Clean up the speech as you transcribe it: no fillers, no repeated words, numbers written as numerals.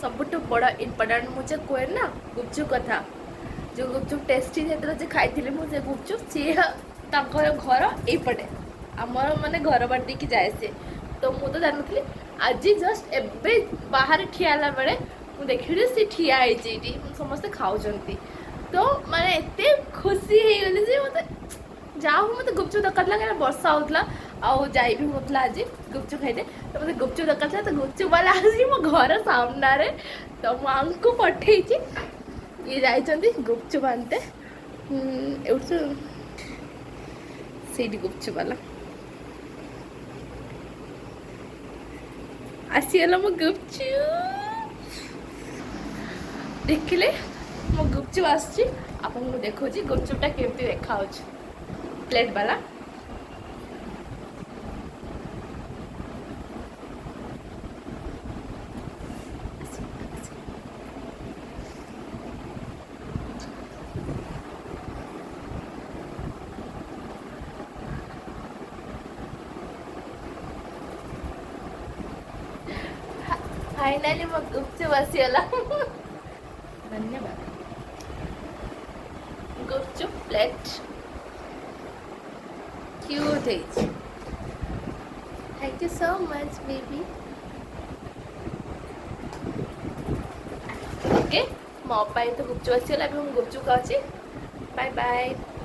ସବୁଠୁ ବଡ଼ ଇମ୍ପୋର୍ଟାଣ୍ଟ, ମୁଁ ଯେ କୁହେ ନା ଗୁପଚୁପ୍ କଥା, ଯେଉଁ ଗୁପଚୁପ୍ ଟେଷ୍ଟି ସେଦିନ ଯେ ଖାଇଥିଲି ମୁଁ ସେ ଗୁପଚୁପ୍, ସିଏ ତାଙ୍କର ଘର ଏଇପଟେ, ଆମର ମାନେ ଘର ବାଟ ଦେଇକି ଯାଏ ସିଏ। ତ ମୁଁ ତ ଜାଣିନଥିଲି। ଆଜି ଜଷ୍ଟ ଏବେ ବାହାରେ ଠିଆ ହେଲା ବେଳେ ମୁଁ ଦେଖିଲି ଯେ ସେ ଠିଆ ହେଇଛି ଏଇଠି, ସମସ୍ତେ ଖାଉଛନ୍ତି। ତ ମାନେ ଏତେ ଖୁସି ହେଇଗଲି ଯେ ମୋତେ ଯାହା ହଉ, ମୋତେ ଗୁପଚୁପ୍ ଦରକାର ଥିଲା, କାରଣ ବର୍ଷା ହେଉଥିଲା ଆଉ ଯାଇ ବି ହେଉଥିଲା ଆଜି ଗୁପଚୁପ୍ ଖାଇତେ। ତ ମୋତେ ଗୁପଚୁପ୍ ଦରକାର ଥିଲା, ତ ଗୁପଚୁପ୍ ବାଲା ଆସିକି ମୋ ଘର ସାମ୍ନାରେ। ତ ମୁଁ ଆଙ୍କୁ ପଠେଇଛି, ଇଏ ଯାଇଛନ୍ତି ଗୁପଚୁପ୍ ଆଣିତେ। ଏଇଠୁ ସେଇଠି ଗୁପଚୁପ୍ ବାଲା ଆସିଗଲା। ମୋ ଗୁପଚୁପ୍ ଦେଖିଲେ, ମୋ ଗୁପଚୁପ୍ ଆସୁଛି। ଆପଣଙ୍କୁ ଦେଖାଉଛି ଗୁପଚୁପ୍ଟା କେମିତି ଦେଖାହେଉଛି ପ୍ଲେଟ୍ ବାଲା। ଫାଇନାଲି ମୋ ଗୁପଚୁପ୍ ଆସିଗଲା। ଧନ୍ୟବାଦ। ଗୁପଚୁପ୍ ପ୍ଲେଟ୍ କ୍ୟୁଟ୍ ହେଇଛି। Thank you so much, baby. Okay, ମୋ ପାଇଁ ତ ଗୁପଚୁପ୍ ଆସିଗଲା। ଏବେ ମୁଁ ଗୁପଚୁପ୍ ଖାଉଛି। Bye bye.